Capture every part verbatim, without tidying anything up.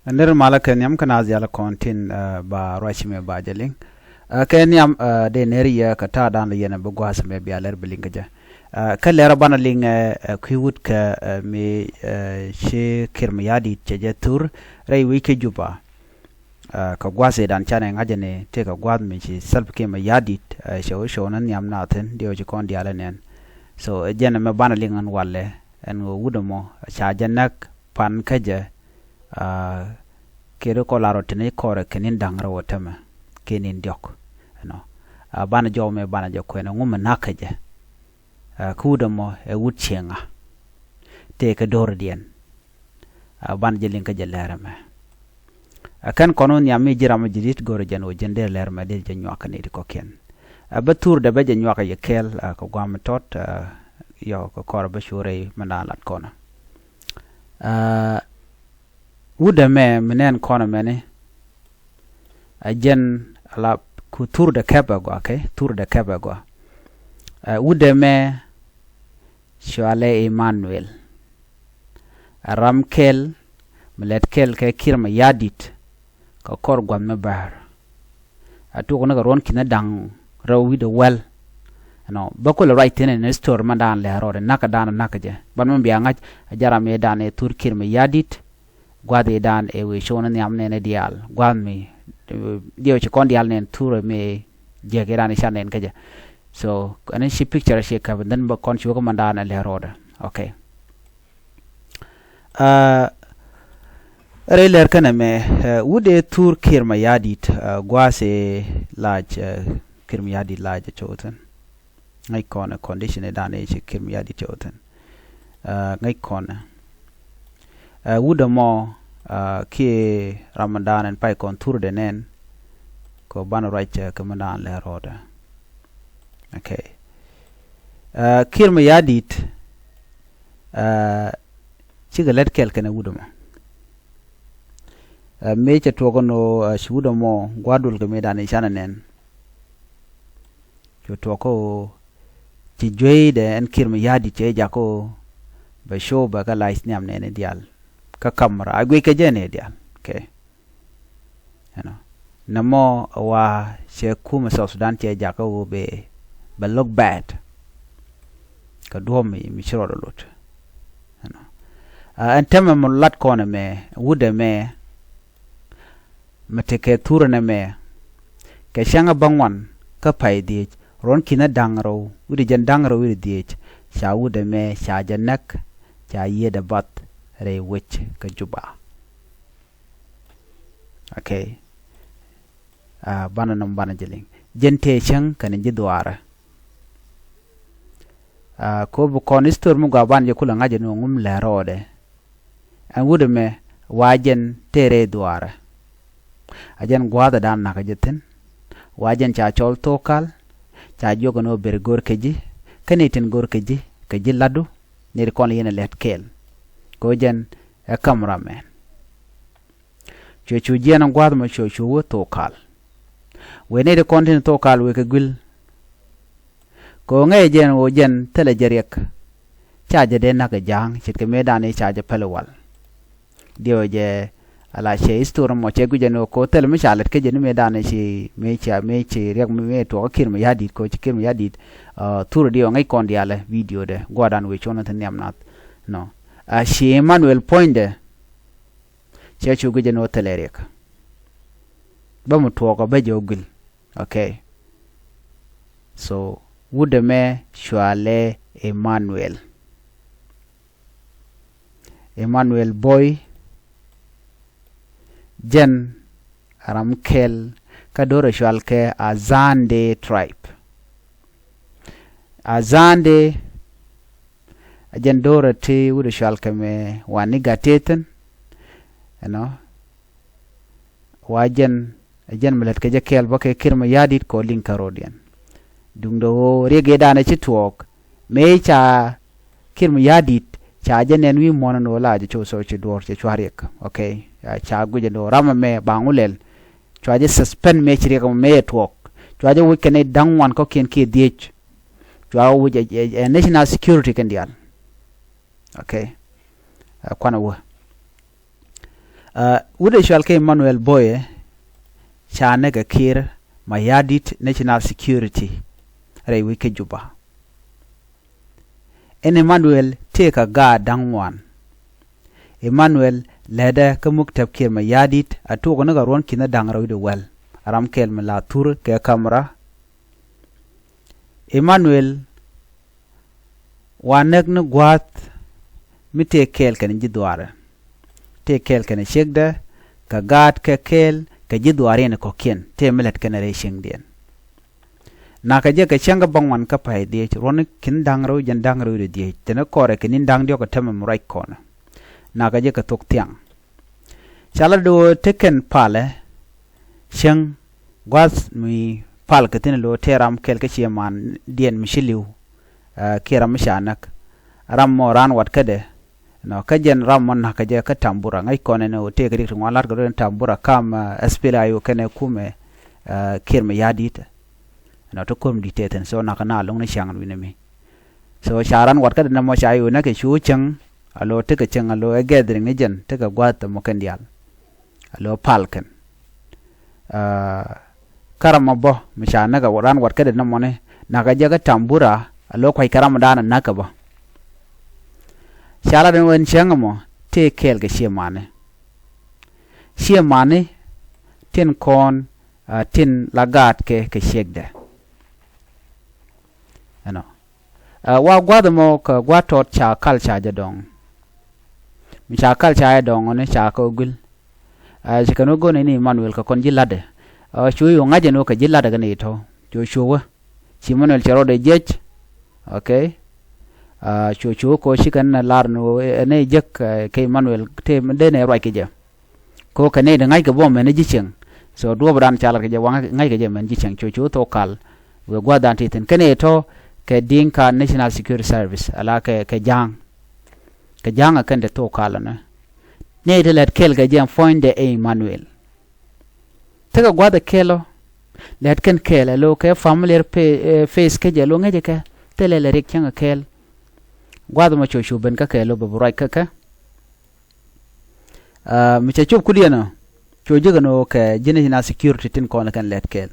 Nir malä kɛ nhiam kä naath yalä kɔn tin, eh, ba ruac mɛ ba jɛ liŋ. Eh, kɛ nhiam, eh, dee ner yɛ kɛ ta̱a̱ dan lɛ yɛn bi gua̱a̱th mɛ bia lɛr bi liŋ kä jɛ. Eh, kä lɛr banɛ liŋ, eh, eh, kui̱ wut kɛ, eh, mi, eh, ci Kiir Mayardit cɛ jɛ thur rɛy wi̱c kä Juba. Eh, kɛ gua̱a̱th i̱ dan canɛ ŋa̱cä ni tëë kɛ gua̱a̱th mi ci Salva Kiir Mayardit, eh, cɛ wä cɔw ni nhiam naathin diɛ wä ci kɔn diaal ɛ nɛn. So, eh, jɛn ɛmɛ banɛ liŋ ɛn walɛ ɛn ɣöö wut ɛmɔ ca jɛ näk pan kä jɛ, ah, kɛ ri kɔ lar ɔ tini kɔrɛ kɛ nin da̱ŋ rɛw ɔ tämɛ kɛ nin diɔ̱k. Ɛnɔ, ah, banɛ jɔw mɛ banɛ jɛ kuɛn ɛŋu mɛ nak kä jɛ. Ah, kä wut ɛmɔ ɛ wut cieŋa tëë kɛ do̱r diɛn. Ah, banɛ jɛ liŋ kä jɛ lɛr ɛmɛ. Ah, kɛn kɔn wä nhiam mi ji̱ ram mi ji̱ dit go̱rɛ jɛn wä jɛn dee lɛr ɛmɛ dee jɛ nyuak kɛ ni ti kɔkiɛn. Ah, bä thur dee bä jɛ nyuak kɛ yɛ kɛɛl, ah, kɛ guam mi tɔt, ah, yɔ kɛ kɔrɛ bä cu rɛy mɛ na lat kɔnɔ. Ah, wut ɛmɛ mi nɛn kɔn ɛmɛni. A jɛn a la ku thur dɛ kɛp ɛ gɔa, okay? Thur dɛ kɛp ɛ gɔa. Ah, wut ɛmɛ cɔalɛ Emmanuel. A ram kɛl mi lɛt kɛl kɛ Kiir Mayardit kɛ kɔr gua̱th mi bäär. A tuɔk ni kɛ ruɔ̱n ki̱n da̱ŋ rɛw wi̱cdɛ wäl. Ɛnɔ, bä kulɛ ruac thi̱n ɛn story man dan lɛ rɔɔdɛ nak kɛ dan nak kɛ jɛ. Ban mi bia ŋa̱c a jaram ëë dan ëë thur Kiir Mayardit. Gua̱th ëë dan ëë wëë cɔw ni nhiam nɛn ëë diaal. Gua̱th mi, eh, diɛw ci kɔn diaal nɛn thur ëë mi jiɛk ëë dan ëë ca nɛn kä jɛ. So, ɛn ci picture ci käp, and then bä kɔn ci wä kä man dan ëë lɛ rɔɔdɛ. Okay. Ah, rɛy lɛr kɛnɛ mɛ, eh, wut ëë thur Kiir Mayardit, eh, gua̱a̱th ëë lac, eh, Kiir Mayardit lac ɛ cɔw thi̱n. Ŋäc kɔn ɛ condition ëë dan ëë ci Kiir Mayardit cɔw thi̱n. Ah, ŋäc kɔn ɛ. Ah, wut ɛmɔ, ah, kiɛ ram mi dan ɛn pay kɔn thurdɛ nɛn. Kɛ banɛ ruac, eh, kɛ mi dan lɛ rɔɔdɛ. Okay. Ah, Kiir Mayardit, ah, cikɛ lät kɛl kɛnɛ wut ɛmɔ. Ah, mëë cɛ tuɔk ɛn ɣöö, ah, ci wut ɛmɔ gua̱a̱r duël kɛ mëë dan i̱ canɛ nɛn. Cu tuɔk kä ɣöö ci jueydɛ ɛn Kiir Mayardit cɛ jak kä ɣöö bɛ show bɛ kä lac nhiam nɛn i̱ diaal. Kä kamera a guic kɛ jɛ nɛy diaal. Okay. Ɛnɔ. Nɛmɔ wa cɛ kumɛ South Sudan cɛ jak kä ɣöö bɛ, bɛ look bad. Kɛ duɔ̱ɔ̱p mi, mi ci rɔɔdɛ lot. Ɛnɔ. Ah, ɛn täämɛ mɔ lat kɔn ɛmɛ, wut ɛmɛ, mɛ tekɛ thur ɛn ɛmɛ. Kɛ cäŋ ɛ bä ŋuan kä pay dhiec, ruɔ̱n ki̱n ɛ da̱ŋ rɛw, wi̱cdɛ jɛn da̱ŋ rɛw wi̱cdɛ dhiec, ca wut ɛmɛ, ca jɛ näk, ca yiëëdɛ bath rɛy wec kä Juba. Okay. Ah, banɛ nɔm banɛ jɛ liŋ. Jɛn tëë cäŋ kɛnɛ ji̱ dhuaarɛ. Ah, kɛ ɣöö bi kɔn history mi gɔaa banɛ jɛ kulɛ ŋa̱c ɛn ɣöö ŋum lɛ rɔɔdɛ. Ɛn wut ɛmɛ wa jɛn tëë rɛy dhuaarɛ. A jɛn gua̱a̱th ɛ dan nakä jɛ thi̱n. Wa jɛn ca cɔl thok kal. Ca jiök ɛn ɣöö ber go̱r kɛ ji̱. Kä ni tin go̱r kɛ ji̱, kɛ ji̱ la̱tdu. Ni ri kɔn yɛn ɛ lɛt kɛɛl. Kɛ ɣöö jɛn ɛ cameraman. Cuɛ cu jiɛn gua̱a̱th mɔ cuɛ cu wä thok kal. Wëë nɛy ti kɔn tin thok kal wëë kɛ gui̱l. Kɛ ɣöö ŋäcɛ jɛn ɣöö jɛn thilɛ jɛ riɛk. Ca jɛ dee näk ɛ ja̱a̱ŋ ce̱tkɛ mëëdan i̱ ca jɛ päl i̱ wal. Diɛw jɛ ala cɛ history mɔ cɛ guic jɛn ɣöö kɛ ɣöö thilɛ mi ca lät kä jɛ ni mëëdan i̱ ci mëë ca mëë ci riɛk mëë tuɔɔk kä Kiir Mayardit kɛ ɣöö ci Kiir Mayardit, ah, thurɛ diɛw ŋäc kɔn diaalɛ video dɛ gua̱a̱rdan wëë cuɔ̱n ni thi̱n nhiam nath. Nɔ. Ah, ci Emmanuel puɔ̱nydɛ. Cɛ cu guic jɛ ni wä thilɛ riɛk. Bä mi tuɔɔk ɔ bä jɛ wä guil. Okay. So wut ɛmɛ cɔalɛ Emmanuel. Emmanuel Boy. Jɛn ram kɛl kä do̱rɛ cɔal kɛ Azande tribe. Azande, a jɛn do̱rɛ ti wut ɛ cɔal kɛ mɛ Wani Gatɛ thi̱n. Ɛnɔ. Wa jɛn, a jɛn mi lät kɛ jɛ kɛɛl bä kɛ Kiir Mayardit kɔ liŋ kä ro̱diɛn. Duundɛ ɣöö riɛk ëë danɛ ci tuɔɔk. Mëë ca Kiir Mayardit ca jɛ nɛn wi̱i̱ muɔ̱ɔ̱n ɛn ɣöö la jɛ co so ci duɔ̱ɔ̱r cɛ cua riɛk. Okay. Ca guic ɛn ɣöö ram ɛmɛ baŋ wä lɛl. Cua jɛ suspend mëë ci riɛk ɛmɔ mëë ɛ tuɔɔk. Cua jɛ wi̱c kɛn i̱ da̱ŋ ŋuan kɔ̱kiɛn kiɛ dhiec. Cua wi̱c ɛ, ɛ, ɛ national security kɛn diaal. Okay. Ɛ kuanɛ wä. Wut ɛ cɔal kɛ Emmanuel Boye ca näk ɛ Kiir Mayardit National Security rɛy wec kä Juba. Ɛn Emmanuel tëë kɛ gaat da̱ŋ ŋuan. Emmanuel lätdɛ kä muktäp Kiir Mayardit a tuɔk ni kɛ ruɔ̱n ki̱n da̱ŋ rɛw i̱ di wäl. Ram kɛl mi la thur kɛ kamera. Emmanuel wa näk ni gua̱a̱th mi tëë kɛɛl kɛnɛ ji̱ dhuaarɛ. Tëë kɛɛl kɛnɛ ciekdɛ kɛ gaat kɛ kɛɛl kɛ ji̱ dhuaar in kɔ̱kiɛn tëë mi lät kɛnɛ rɛy cieŋdiɛn. Nakä jɛ kɛ cäŋ kä bäŋuan kä pay dhiec ruɔ̱n ki̱n da̱ŋ rɛw jɛn da̱ŋ rɛw i̱ di dhiec teni kɔrɛ kɛ ni̱n da̱ŋ diɔ̱k kɛ tämɛ mi ruac kɔnɛ. Nakä jɛ kɛ thok thiaŋ. Ca la do̱o̱ tekɛn palɛ cäŋ gua̱th mi pal kɛ thi̱n lo̱o̱ tëë ram kɛl kä ciɛ mandiɛn mi ci li̱w. Kiɛ ram mi ca näk ram mɔ raan wat kädɛ. Nɔ kä jɛn ram mɔ na̱k kä jɛ kä Tambura ŋäc kɔn ɛn ɣöö tëë kɛ rik ti ŋuan la̱t kɛ rot ɛn Tambura kam S P L A I O kɛnɛ kumɛ Kiir Mayardit. Nɔ ti ko̱r mi di̱t tëë thi̱n so nakä na lo̱ŋ ni ciaŋ wi̱n ɛmi. So ca ran wat kädɛ nɛmɔ ca yo̱o̱ näk kɛ cu cäŋ. A lo̱ tekɛ cäŋ a lo̱ ɛ gathering ni jɛn tekɛ gua̱th ɛmɔ kɛn diaal. A lo̱ pal kɛn. Kä ram mɔ bä mi ca näk ɛ ran wat kädɛ nɛmɔni nakä jɛ kä Tambura a lo̱ kua̱c kɛ ram mɔ da̱a̱n a näk kɛ bä. Ca lat ɛn wen cäŋ ɛmɔ tëë kɛɛl kɛ ciɛ mani. Ciɛ mani tin kɔn tin la gaat kɛ kɛ ciekdɛ. Ɛnɔ. Wa gua̱th ɛmɔ kɛ gua̱th tɔt ca kal ca jɛ dɔ̱ŋ. Mi ca kal ca jɛ dɔ̱ŋ ni ca kɛ guil. Ci kɛn wä go̱n ni Emmanuel kɛ kɔn ji̱ la̱tdɛ. Cu yo̱ ŋa̱c ɛn wä kɛ ji̱ la̱tdɛ kɛ ni tɔ̱. Cu cu wä ci Emmanuel cɛ rɔɔdɛ jiɛc. Ok. Cu cu wä kɔ ci kɛn lar ni wä ɛn ni jek kɛ Emmanuel te dee ni ruac kɛ jɛ. Ko kɛ nɛy ti ŋa̱ckɛ bä mɛn ji̱ cieŋ. So duɔ̱ɔ̱pdan ca lat kɛ jɛ waŋ ŋa̱ckɛ jɛ mɛn ji̱ cieŋ cu cu thok kal. Wëë gua̱thdan ti thi̱n kɛn ëë tɔ̱ kɛ Dinka National Security Service ala kɛ kɛ ja̱a̱ŋ. Kɛ ja̱a̱ŋ ɛ kɛn te thok kal ɛnɛ. Nɛy ti lɛt kɛɛl kɛ jɛ ɛn puɔ̱nydɛ ɛ Emmanuel. Tekɛ gua̱th ɛ kɛɛl ɔ lɛt kɛn kɛɛl ɛ lo kɛ familiar face kä jɛ lo ŋäcɛ kɛ. Thilɛ lɛ rik cäŋ ɛ kɛɛl. Gua̱th mɔ cu cu ben kä kɛɛl lo bɛ bi ruac kä kɛ. Mi cɛ cop kudiɛn ɔ cu ji̱ kɛn ɣöö kɛ ji̱n i̱ na security tin kɔn kɛn lɛt kɛɛl.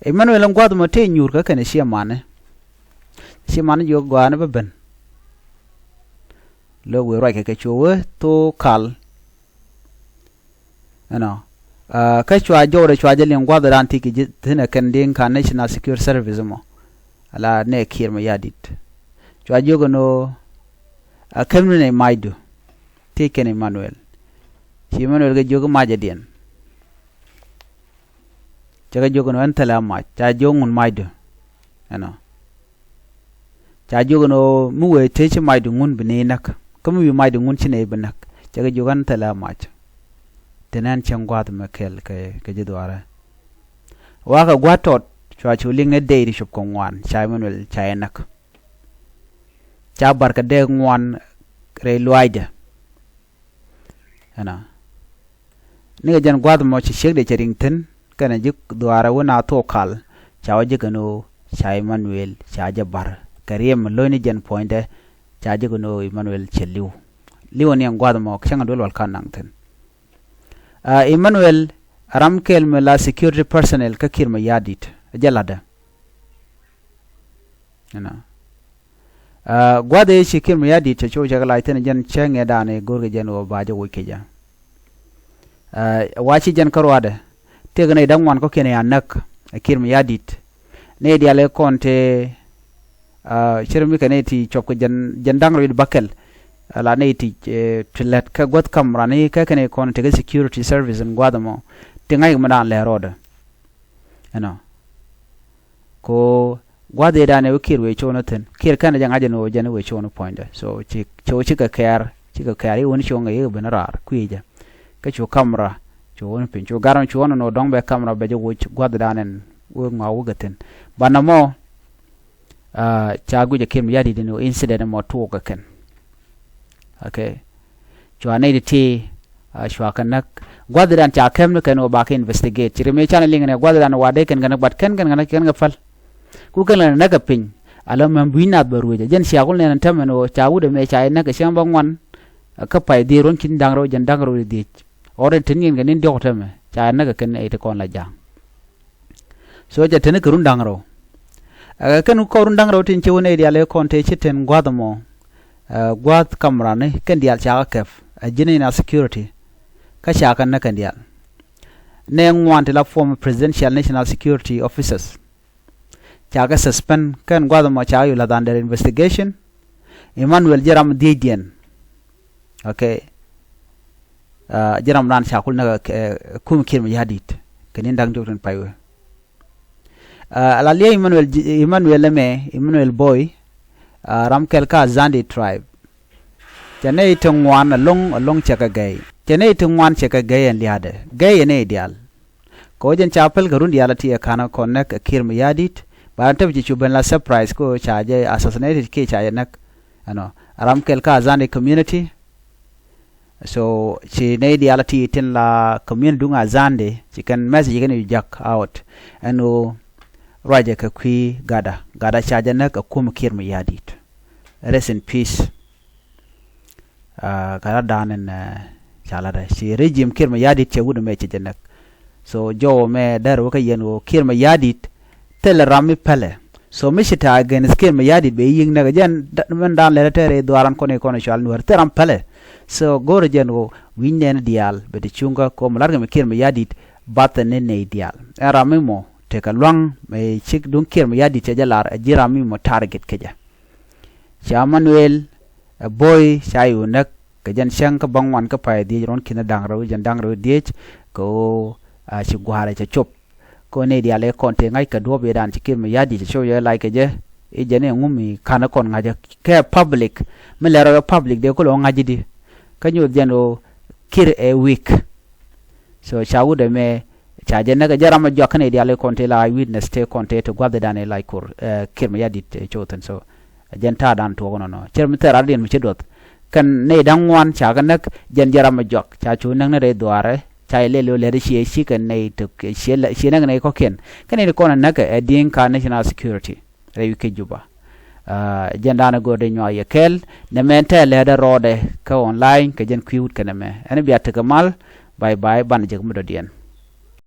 Emmanuel ɛn gua̱th mɔ tëë nyuur kä kɛn i̱ ciɛ mani. Ciɛ mani jiök gɔaa ni bä ben. Lök wëë ruac kɛ kɛ cu wee thok kal. Ɛnɔ. Kä cua jɔwdɛ cua jɛ liŋ gua̱thdan ti ki ji̱ thi̱n ɛ kɛn Dinka National Security Service mɔ. Ala nɛ Kiir Mayardit. Cua jiök ɛn ɣöö a käm ni nɛ macdu. Ti kɛn Emmanuel. Ci Emmanuel kɛ jiök macɛdiɛn. Cɛ kɛ jiök ɛn ɣöö ɛn thilɛ a mac ca jiök ŋun macdu. Ɛnɔ. Ca jiök ɛn ɣöö mi wëë tëë ci macdu ŋun bi ni näk kä mi wi̱i̱ macdu ŋun ci nɛy bi näk. Cɛ kɛ jiök ɛn thilɛ a mac. Thin ɛn cieŋ gua̱a̱th mɛ kɛl kɛ ji̱ dhuaarɛ. Wakä gua̱a̱th tɔt cua cu liŋ ni dee ri cop kɛ ŋuan ca Emmanuel ca jɛ näk. Ca bar kɛ dee ŋuan rɛy luaacdɛ. Ɛnɔ. Nikɛ jɛn gua̱a̱th mɔ ci ciekdɛ cɛ riŋ thi̱n kɛnɛ ji̱ dhuaarɛ wä na thok kal. Ca wä ji̱ kɛn ɣöö ca Emmanuel ca jɛ bar kɛ riɛm mi lo̱cni jɛn puɔ̱nydɛ. Ca ji̱ kɛn ɣöö Emmanuel cɛ li̱w. Li̱w ni ɛn gua̱a̱th mɔ cäŋ duel wal ka naŋ thi̱n. Emmanuel a ram kɛl mi la security personnel kä Kiir Mayardit a jɛ la̱tdɛ. Ɛnɔ. Gua̱th ëë ci Kiir Mayardit cɛ cu cɛ kɛ lac thi̱n jɛn cä ŋɛ̈tdan ëë go̱rkɛ jɛn ɣöö ba jɛ woc kɛ jɛ. Wa ci jɛn kä ruaadɛ tëëkɛ nɛy da̱ŋ ŋuan kɔ̱kiɛn ëë a näk ɛ Kiir Mayardit. Nɛy diaal ëë kɔn te cir mi kɛ nɛy ti cuɔp kɛ jɛn da̱ŋ rɔ̱ i̱ bäkɛl. Ala nɛy ti ti lät kä guäth ka̱m rani kä kɛn ëë kɔn tekɛ security service in gua̱th ɛmɔ ti ŋa̱c kɛ mi da̱a̱n lɛr rɔɔdɛ. Ɛnɔ. Ko gua̱th ëëdan ɛ wä Kiir wëë co̱o̱n ɛ thi̱n Kiir kɛn ɛ jɛ ŋa̱c ɛn ɣöö jɛn ɛ wëë co̱o̱n ɛ puɔ̱nydɛ so ci co̱o̱ cikɛ kɛɛr cikɛ kɛɛr i̱ wä ni co̱o̱ŋ ɛ i̱ ben raar kui̱ jɛ. Kä cu kamera cu wä ni piny cu gar ɛn cu wä ni nɔ dɔ̱ŋ bɛ kamera bɛ jɛ woc gua̱thdan ɛn wä ŋɔak wä kɛ thi̱n. Banɛ mɔ ca guic ɛ Kiir Mayardit ɛn ɣöö incident ɛmɔ tuɔɔk ɛ kɛn. Ok. Cua nɛy ti ti cua kɛ näk gua̱thdan ca kɛm ni kɛn ɣöö ba kɛ investigate ci ri mëë canɛ liŋ nɛ gua̱thdan wa dee kɛn kɛn bat kɛn kɛn kɛn kɛ päl. Ku kɛn lɛ näk kɛ piny ala mɛm bui̱ny nath bɛ ruecä jɛn cia kul nɛn tɛmɛn ɣöö ca wut ɛmɛ ca jɛ näk kɛ cäŋ bä ŋuan. Kä pay dhieec ruɔ̱n ki̱n da̱ŋ rɛw jɛn da̱ŋ rɛw wi̱cdɛ dhieec. Ɣɔr in te ni̱n kɛ ni̱n diɔ̱k tämɛ ca näk kɛ kɛn ɛ ti kɔn la ja̱a̱ŋ. So cɛ te ni kɛ run da̱ŋ rɛw. Ɛ kɛn kɔn run da̱ŋ rɛw tin ci wä nɛy diaal ɛ kɔn te ci ten gua̱th ɛmɔ. Ɛ gua̱th kamrani kɛn diaal ca kɛ kɛp ɛ ji̱n national security. Kä ca kɛ näk kɛn diaal. Nɛ ŋuan ti la former presidential national security officers. Ca kɛ suspend kɛn gua̱th ɛmɔ ca kɛ yul lath under investigation. Emmanuel ji̱ ram dhiecdiɛn. Okay. Ji̱ ram dan ca kul näk ɛ kum Kiir Mayardit kɛ ni̱n da̱ŋ diɔ̱k tin pay wee. Ala liɛy Emmanuel, Emmanuel ɛmɛ, Emmanuel Boy. Ram kɛl kä Azande tribe. Cɛ nɛy ti ŋuan ɛlɔ̱ŋ ɛlɔ̱ŋ cɛ kɛ gɛy. Cɛ nɛy ti ŋuan cɛ kɛ gɛy ɛn lia̱a̱dɛ gɛy ɛ nɛy diaal. Kɛ ɣöö jɛn ca päl kɛ run diaal a ti ɛ ka̱n kɔn näk ɛ Kiir Mayardit. Ba ran tep ci cu ben la surprise kɛ ɣöö ca jɛ assassinated kiɛ ca jɛ näk. Ɛnɔ ram kɛl kä Azande community. So ci nɛy diaal a ti tin la community duŋ Azande ci kɛn message kɛn yu jak out. Ɛn ɣöö ruacɛ kɛ kui̱ Gada, Gada ca jɛ näk ɛ kum Kiir Mayardit. Rest in peace. Kä lat dan in ca lat ci regime Kiir Mayardit cɛ wut ɛmɛ cɛ jɛ näk. So jɔw ɛmɛ dɛr wä kä yɛn ɣöö Kiir Mayardit thilɛ ram mi pälɛ. So mi ci ta̱a̱ against Kiir Mayardit bɛ yi̱k näk jɛn min dan lɛl tɛr i̱ dhuaran kɔn i̱ kɔn i̱ cual Nuäär thil ram pälɛ. So go̱rɛ jɛn ɣöö wi̱ny nɛn diaal bɛ ti cuŋ kä kɔm lat kɛ mi Kiir Mayardit bath ni nɛy diaal. Ɛn ram mi mɔ tekɛ lua̱ŋ mɛ cik duŋ Kiir Mayardit cɛ jɛ lar ɛ ji̱ ram mi mɔ target kɛ jɛ. Ca Manuel ɛ Boy ca yɛ wä näk kɛ jɛn cäŋ kä bäŋuan kä pay dhiec ruɔ̱n ki̱n da̱ŋ rɛw jɛn da̱ŋ rɛw dhiec. Kɛ ɣöö a ci gua̱a̱rɛ cɛ cop. Kɛ ɣöö nɛy diaal ɛ kɔn tëë ŋa̱c kɛ duɔ̱ɔ̱p yɛ dan ci Kiir Mayardit cɛ cop yɛ lac kɛ jɛ. I̱ jɛn i̱ ŋum i̱ ka̱n ɛ kɔn ŋa̱cä kɛ public mi lɛr rɔ public dee kulɛ ɣöö ŋa̱c i̱di. Kä nyoth jɛn ɣöö Kiir ɛ weak. So ca wut ɛmɛ ca jɛ näk ɛ jɛ ram ɛ jɔak kä nɛy diaal i̱ kɔn tëë la witness tëë kɔn tëë ti gua̱th i̱ dan i̱ lac kur Kiir Mayardit ɛ cop thi̱n. So jɛn ta̱a̱ dan tuɔɔk nɔnɔ cɛ ram mi thil rat diɛn mi ci duɔth. Kɛn nɛy da̱ŋ ŋuan ca kɛ näk jɛn jɛ ram ɛ jɔak ca cu näk ni rɛy dhuaarɛ ca yɛ lɛl i̱ ɣöö lɛr i̱ ciɛ ci kɛn nɛy ti ciɛ näk nɛy kɔ̱kiɛn. Kɛn nɛy ti kɔn ɛ näk ɛ Dinka National Security rɛy wi̱c kä Juba. Jɛn dan ɛ go̱o̱r dee nyuak yɛ kɛɛl nɛ mɛn tɛɛ lɛ̱rdɛ rɔɔdɛ kä online kɛ jɛn kui̱ wut kɛn ɛmɛ ɛn bia tekɛ mal. Bye bye banɛ jek mi dɔ̱diɛn.